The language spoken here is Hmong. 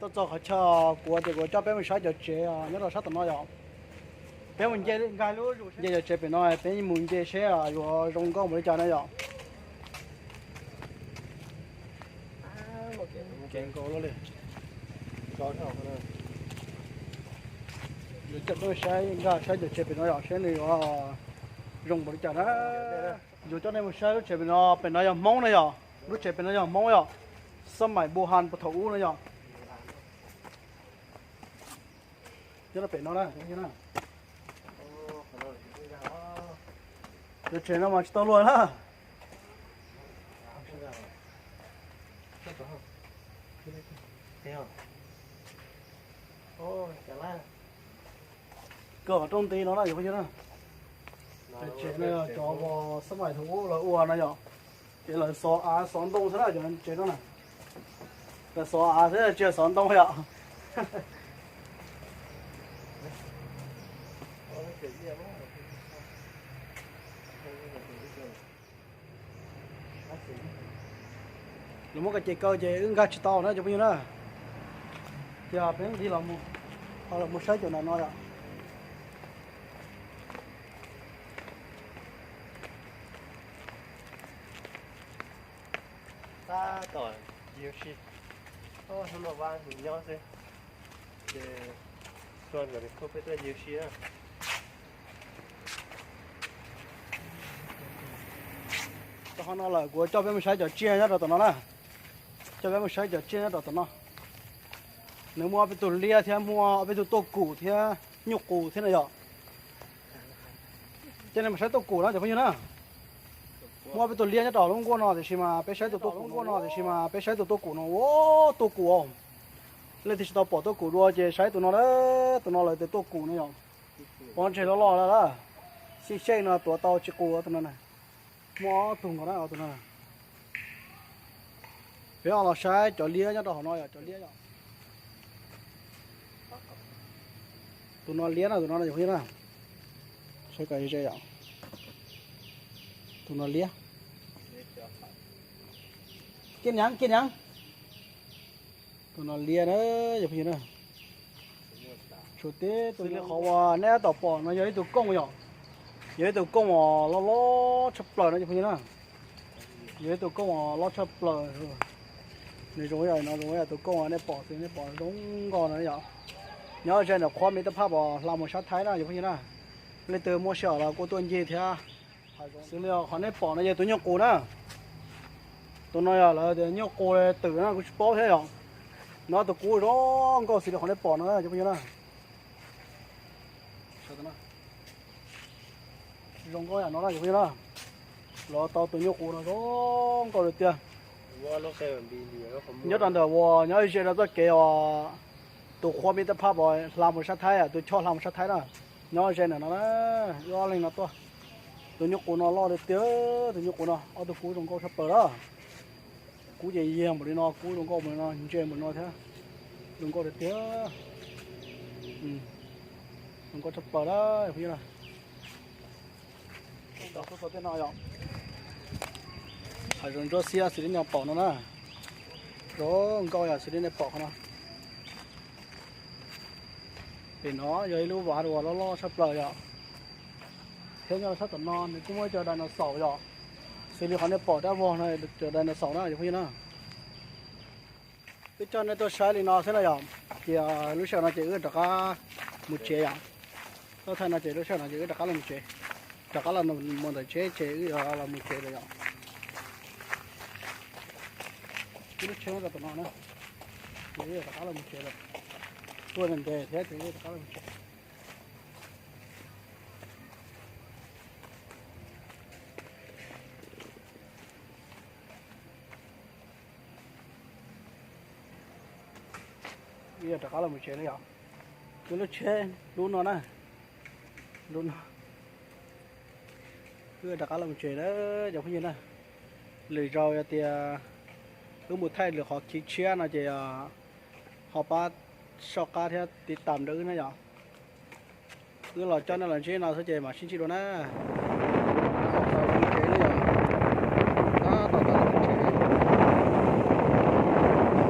Tuaj txog qhov chaw kuv tias kuv coj peb mus saib cov tsev nyob rau sab tom no yom. Peb mus nce nce cov tsev pem no, peb mus nce seb yuav zoo nkauj npaum li cas na yom. Yuav coj peb mus saib nkag saib cov tsev pem no yom, seb nws yuav zoo npaum li cas na. Yuav coj nej mus saib lub tsev pem no, pem no yog Hmoob na yom. Lub tsev pem no yog Hmoob yom. Xab maim Npu Han puag thaum ub na yom. Nyob rau pem no na. Cov tsev no mas tsis tau luag na. Kawg qhov rooj nti no na yom phooj ywg na. Cov tsev no yog cov uas xab maim thaum ub lawv ua na yom. Ces lawv xov av xov ntoo xwb na cov tsev no na. Lawv xov av xwb tsis yog xov ntoo yom. Lawv muab cov tsev kaw ces wb nkag tsis tau na cov phooj ywg na. Ces peb nqis los mus, los mus saib cov ntawm no yom. Tab tom yug si, hnub no vaj nyob xwb, ces tuaj nkawd nws kuj peb tuaj yug si na. Tau qhov no lawm kuv coj peb mus saib cov tsiaj nyob rau tom no na. Coj peb mus saib cov tsiaj nyob rau tom no. Nws muaj ob peb tug liab thiab muaj ob peb tug tuaj kum thiab nyuj qus thiab na yom. Coj nej mus saib tuaj kum na cov phooj ywg na. Muaj ob peb tug liab nyob rau lub nkuaj no tiam sis mas peb saib tus tuaj kum no, tiam sis mas peb saib tus tuaj kum no, ua tuaj kum. Leej twg tsis tau pom tuaj kum dua ces saib tus no, tus no lawv tias tuaj kum no yom. Pob ntseg loj loj lawm, xij xyeej no tuav tau tsis qus tus no na. Muaj ob tug nkaus na tus no. Peb los saib cov liab nyob rau hauv no yom, cov liab yom. Tus no liab na, tus no na cov phooj ywg na. Saib kom ze yom. Tus no liab. Kiag niam, kiag niam. Tus no liab na cov phooj ywg na. Tshuav tib tug li qhov uas nej tab tom pom no yog ib tug kooj yom. Yog ib tug kooj uas loj loj tshaj plaws no cov phooj ywg na. Yog ib tug kooj uas loj tshaj plaws. Nws zoo ib yam no, zoo ib yam tus kooj uas nej pom xwb, nej pom zoo nkauj no yom. Nyob ze ntawm qhuav me tab phaj pom hla mus sab Thaib na cov phooj ywg na. Leej twg muaj sij hawm los kuj tuaj ncig thiab. Xws li qhov nej pom no yog tus nyuj qus na. Tus no yog lawv tias nyuj qus twm na kuv tsis paub thiab yom. No tus kub zoo nkauj xws li qhov nej pom no cov phooj ywg na. Zoo nkauj yam no na cov phooj ywg na. Los tau tus nyuj qus no zoo nkauj li tiag. Nyob rau ntawm uas nyob ze rau txoj kev uas tus qhuav me tab phaj uas hla mus sab Thaib, tus choj hla mus sab Thaib na. Nyob ze ntawm no na, wb ob leeg no tuaj. Tus nyuj qus no loj li tiag, tus nyuj qus no ob tug kub zoo nkauj tshaj plaws na. Kub ces yag npaum li no, kub zoo nkauj npaum li no, ntse npaum li no thiab. Zoo nkauj li tiag. Zoo nkauj tshaj plaws na phooj ywg na. Tau xub tau tej no yom. Hav zoov ntsuab xiab xws li nej pom no na. Zoo nkauj yom, xws li nej pom qhov no. Pem no yog ib lub vaj uas loj loj tshaj plaws yom. Thiab nyob sab tom no nws kuj muaj cov dinosaur yom. Xws li qhov nej pom dab vog no, cov dinosaur na cov phooj ywg na. Wb coj nej tuaj saib li no xwb na yom. Ces lub sij hawm no ces wb rov qab mus tsev yom. Tuaj thaij no ces lub sij hawm no ces wb rov qab los mus tsev. Rov qab los mus ntawm tsheb ces wb yuav los mus tsev lawm yom. Ib lub tsheb rau tom no na. Ces wb yuav rov qab los mus tsev lawm. Tuaj ntev thiab ces wb rov qab los mus tsev. Wb yuav rov qab los mus tsev na yom. Wb lub tsheb lub no na. Lub no. Wb yuav rov qab los mus tsev na cov phooj ywg na. Lwm zaus yog tias wb mus thaij lwm qhov chiv tshiab no ces ho pab soj qab thiab tiv tam rau wb na yom. Wb los coj nej los ntsib no xwb ces mam sib ntsib dua na.